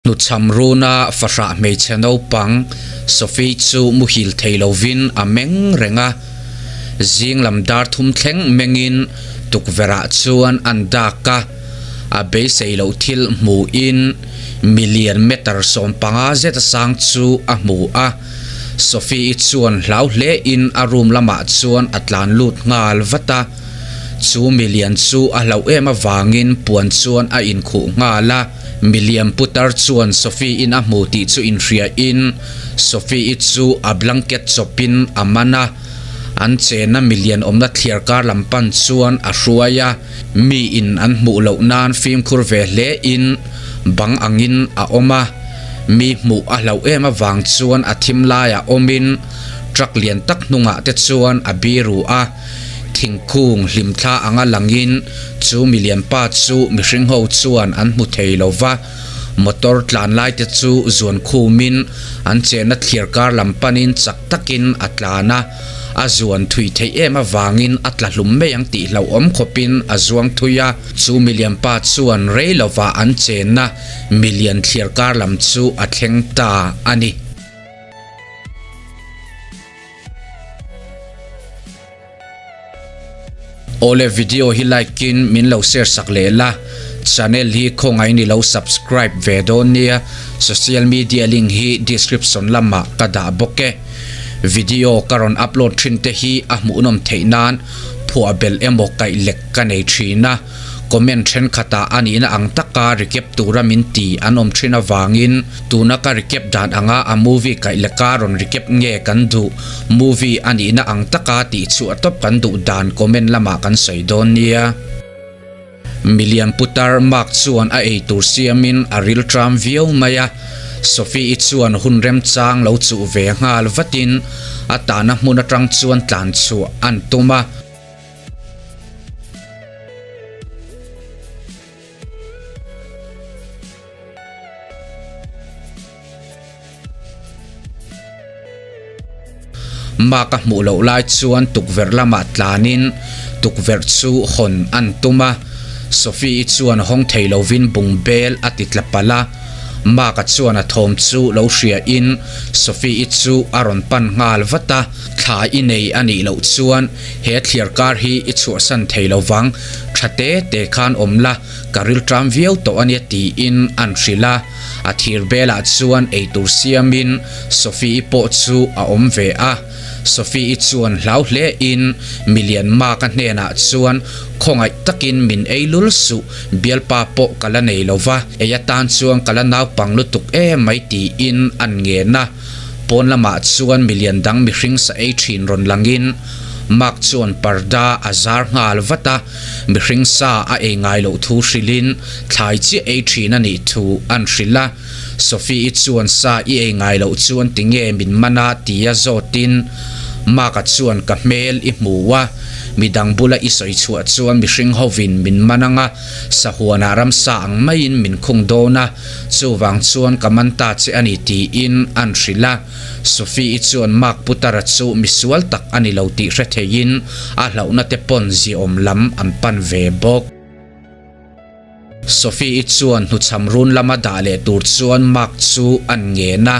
Hnuchham runa fahrah hmeichhe naupang Sophie chu muhil thei lovin a meng reng a. Zing lam dar thum thleng mengin tukverhah chuan an dak a, a beisei loh thil hmuhin million meter 15 zeta sang chu a hmu a. Sophie-i chuan hlau hlein a room lamah chuan a tlan lut nghal vat a. Chu million chu a hlauh em avangin puan chuan a inkhuh nghal a. Milian putar chuan Sophie-in a hmu tih chu inhriain Sophie-i chu a blanket chawpin a man a, an chena milian awmna thliar kar lam pan chuan a hruai a, miin an hmuh loh nan fimkhur ve hlein bang angin a awm a, mi hmuh a hlauh em avang chuan a thim laiah awmin truck lian tak hnungah te chuan a biru a. Thingkung hlimthla anga langin chu milian pa chu mihring ho chuan an hmu thei lo va, motor tlan lai te chu zuan khumin an chenna thlir kar lam panin chak takin a tlan a, a zuan thui theih em avangin a tla hlum mai ang tih hlauhawm khawpin a zuang thui a, chu milian pa chuan rei lovah an chenna milian thlir kar lam chu a thleng ta a ni. Awle video hi like in min lo share sak leh la, channel hi khawngaih in i lo subscribe ve dawn nia, social media link hi description lamah ka dah bawk e. Video ka rawn upload thin te hi a hmuhnawm theih nan phuah belh emaw kaih lek ka nei thin a. Comment thenkhatah a nihna ang taka recap tura min ti an awm thin avangin tuna ka recap dan anga a movie kaih leka rawn recap nge kan duh, movie a nihna ang taka tih chhuah tawp kan duh dan comment lamah kan sawi dawn nia. Milian putar Mark chuan a eitur siamin a ril tram viau mai a, Sophie-i chuan hun remchang lo chuh ve nghal vatin a tahna hmun atang chuan tlan chhuah an tum a. Mark a hmuh loh lai chuan tukverh lamah tlanin tukverh chu hawn an tum a, Sophie-i chuan hawng thei lovin bungbel a ti tla palh a. Mark-a chuan a thawm chu lo hriain Sophie-i chu a rawn pan nghal vat a, Thla i nei a nih loh chuan he thliar kar hi i chhuahsan thei lo vang, tha te te khan awm la, ka rilṭam viau tawh a nia tiin an hrilh a. A thir belah chuan eitur siamin Sophie-i pawh chu a awm ve a. Sophie-i chuan hlau hlein milian Mark-a hnenah chuan khawngaih takin min ei lul suh, bialpa pawh ka la nei lo va, ei atan chuan ka la naupang lutuk em mai tiin an ngen a. Pawn lamah chuan milian dang mihring sa ei thin rawn langin Mark chuan parda a zar nghal vat a, mihring sa a ei ngai loh thu hrilhin thlai chiah ei thin a nih thu an hrilh a. Sophie-i chuan sa i ei ngai loh chuan tinge min man a tia zawtin Mark-a chuan ka hmel i hmu a, midang bula i sawi chhuah chuan mihring hovin min man ang a, sahuanah ramsa ang maiin min khung dawn a, chuvang chuan ka man ta che a ni tiin an hrilh a. Sophie-i chuan Mark Putara chu misual tak a ni lo tih hre theiin a hlauhna te pawn ziaawm lam an pan ve bawk. Sophie-i chuan hnuchham run lama dah leh tur chuan Mark chu an ngen a.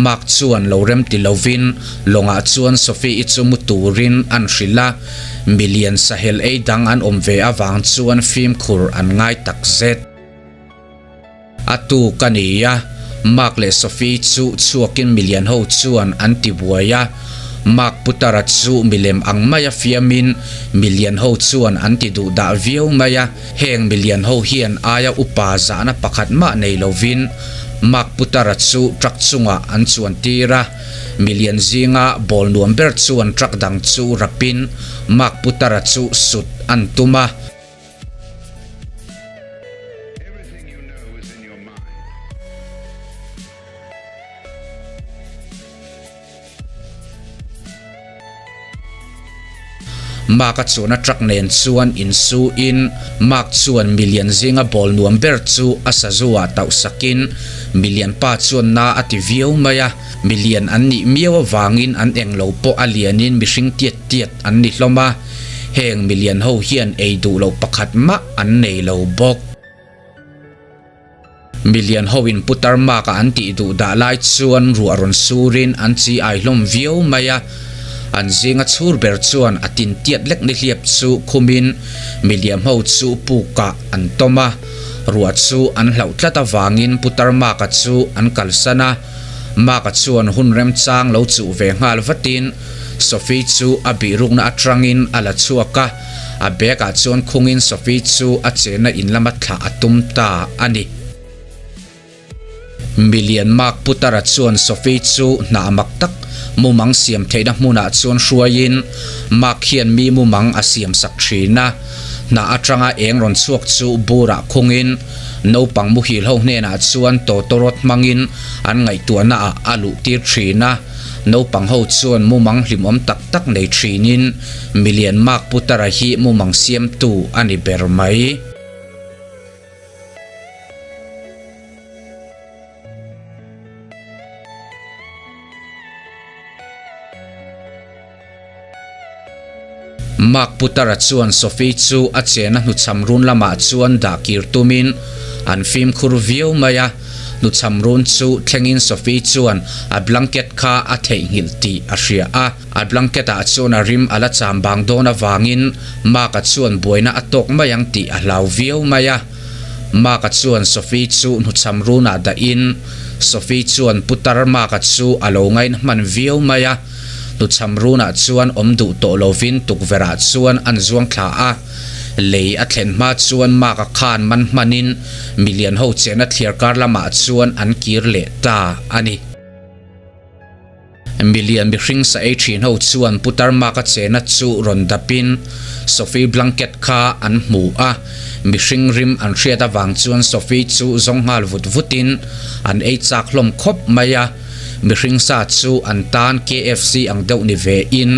Mark chuan lo rem ti lovin lawngah chuan Sophie-i chu mu turin an hrilh a. Milian sahel ei dang an awm ve avang chuan fimkhur an ngai tak zet. A tu ka ni a, Mark leh Sophie chu chhuakin milian ho chuan an ti buai a. Mark Putara chu milem ang maia fiamin milian ho chuan an ti duh dah viau mai a. Heng milian ho hian aia upa zahna pakhat mah nei lovin Mark Putara chu truck chungah an chuan tir a. Milian zinga ball nuam ber chuan truck dang chu rapin Mark Putara chu sut an tum a. Mark a chuan a truck nen chuan insu in Mark chuan milian zinga ball nuam ber chu a sazu ah tauh sakin milian pa chuan na a ti viau mai a, milian an nih miau avangin an englo pawh a lianin mihring tiat tiat an ni hlawm a. Heng milian ho hian ei duh loh pakhat mah an nei lo bawk. Milian hoin putar Mark-a an tih duh dah lai chuan ruah rawn surin an chi ai hlawm viau mai a. An zinga chhur ber chuan a tin tiat lek nihliap chu khumin miliam ho chu pukah an tawm a. Ruah chu an hlauh tlat avangin putar Mark-a chu an kalsan a. Mark-a chuan hun remchang lo chuh ve nghal vatin Sophie chu a bihrukna atangin a la chhuak a. A bag ah chuan khungin Sophie chu a chenna in lama thlah a tum ta a ni. Milian Mark Putara chuan Sophie chu hnah mak tak mumang siam theihna hmunah chuan hruaiin Mark hian mi mumang a siam sak thin a. Hnah atanga eng rawn chhuak chu burah khungin naupang muhil ho hnenah chuan tawtawrawt hmangin an ngaihtuahna ah a luh tir thin a. Naupang ho chuan mumang hlimawm tak tak nei thinin milian Mark Putara hi mumang siamtu a ni ber mai. Mark Putara chuan Sophie chu a chena hnuchham run lamah chuan dah kir tumin an fimkhur viau mai a. Hnuchham run chu thlengin Sophie chuan a blanket kha a theihnghilh tih a hria a. A blanket ah chuan a rim a la cham bang dawn avangin Mark-a chuan buaina a tawk mai ang tih a hlau viau mai a. Mark-a chuan Sophie chu hnuchham runah dahin Sophie chuan putar Mark-a chu a lo ngaina hman viau mai a. Hnuchham runah chuan awm duh tawh lovin tukverh ah chuan an zuang thla a. Lei a thlen hma chuan Mark-a khan man hmanin milian ho chehna thliar kar lamah chuan an kir leh ta a ni. Milian mihring sa ei thin ho chuan putar Mark-a chena chu rawn dapin Sophie blanket kha an hmu a, mihring rim an hriat avang chuan Sophie chu zawng nghal vut vutin an ei chak hlawm khawp mai a, mihring sa chu an tan KFC ang deuh ni ve in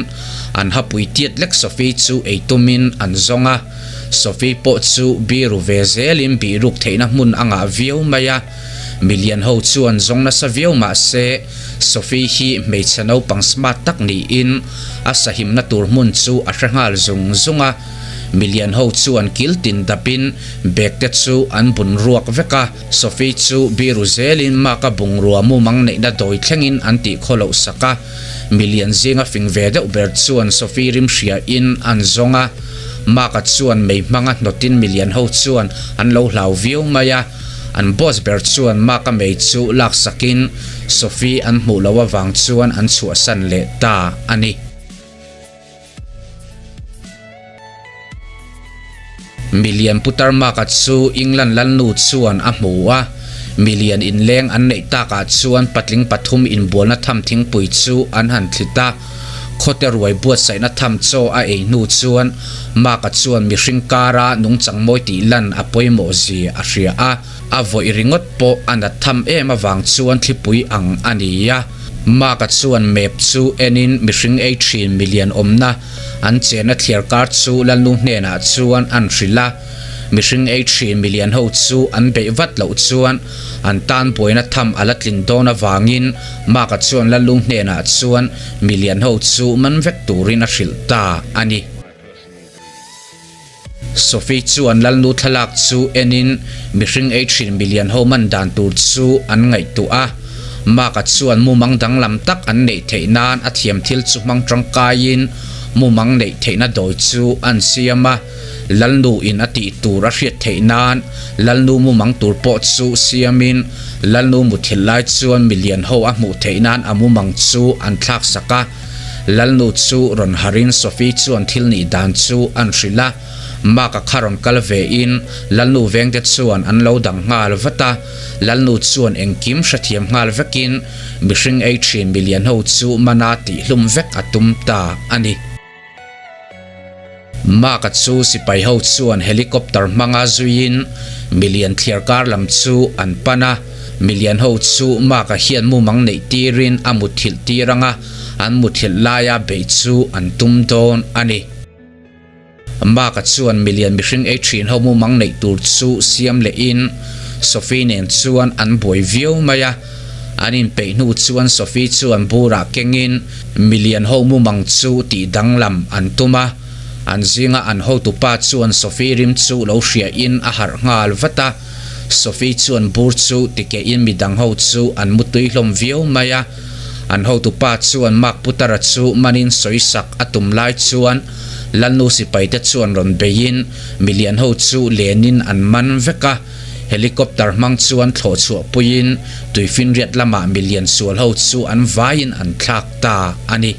an hapui tiat lek Sophie chu ei tumin an zawng a, Sophie pawh chu biru ve zelin bihruk theihna hmun a ngah viau mai a. Milian ho chuan zawng nasa viau mah se, Sophie hi hmeichhe naupang smart tak niin a sahimna tur hmun chu a hre nghal zung zung a. Milian ho chuan kil tin dapin bag te chu an bun ruak vek a. Sophie chu biru zelin Mark-a bungrua mumang neihna dawi thlengin an tih khaw loh sak a. Milian zinga fing ve deuh ber chuan Sophie rim hriain an zawng a. Mark-a chuan mei hmanga hnawtin milian ho chuan an lo hlau viau mai a. An boss ber chuan Mark-a mei chu laksakin Sophie an hmuh loh avang chuan an chhuahsan leh ta a ni. Milian putar Mark-a chu England lalnu chuan a hmu a, milian inleng an neih takah chuan patling pathum inbualna tham thingpui chu an han thlit a. Khawte ruai buatsaihna tham chaw a ei hnu chuan Mark-a chuan mihring kara nungchang mawi tih lan a pawimawh zia a hria a, a vawih ringawt pawh a nat tham em avang chuan thlipui ang a ni a. Mark-a chuan map chu enin mihring ei thin milian awmna an chenna thliar kar chu Lalnu hnenah chuan an hrilh a. Mihring ei thin milian ho chu an beih vat loh chuan an tan buaina tham a la tlin dawn avangin Mark-a chuan Lalung hnenah chuan milian ho chu man vek turin a hrilh ta a ni. Sophie chuan Lalnu thlalak chu enin mihring ei thin milian ho man dan tur chu an ngaihtuah a. Mark-a chuan mumang danglam tak an neih theih nan a thiam thil chu hmang tangkaiin mumang neih theihna dawi chu an siam a. Lalnu in a tih tur a hriat theih nan Lalnu mumang tur pawh chu siamin Lalnu muthilh lai chuan milian ho a hmuh theih nan a mumang chu an thlak sak a. Lalnu chu rawn harin Sophie chuan thil nih dan chu an hrilh a. Mark-a kha rawn kal ve in Lalnu vengte chuan an lo dang nghal vat a. Lalnu chuan engkim hrethiam nghal vekin mihring ei thin milian ho chu mana tihhlum vek a tum ta a ni. Mark-a chu sipai ho chuan helicopter hmanga zuiin milian thliar kar lam chu an pan a, milian ho chu Mark-a hian mumang neih tirin a muthilh tir anga an muthilh laia beih chu an tum dawn a ni. Mark-a chuan milian mihring ei thin ho mumang neih tur chu siam lehin Sophie nen chuan an buai viau mai a, an inpeih hnu chuan Sophie chuan burah kengin Milian ho mumang chu tih danglam an tum a, an zinga an hotupa chuan Sophie rim chu lo hriain a harh nghal vat a. Sophie chuan bur chu tikehin midang ho chu an mutui hlawm viau mai a. An hotupa chuan Mark Putara chu manin sawisak a tum lai chuan Lalnu sipaite chuan rawn beiin milian ho chu lenin an man vek a. Helicopter hmang chuan thlawh chhuah puiin tuifinriat lamah milian sual ho chu an vaiin an thlak ta a ni.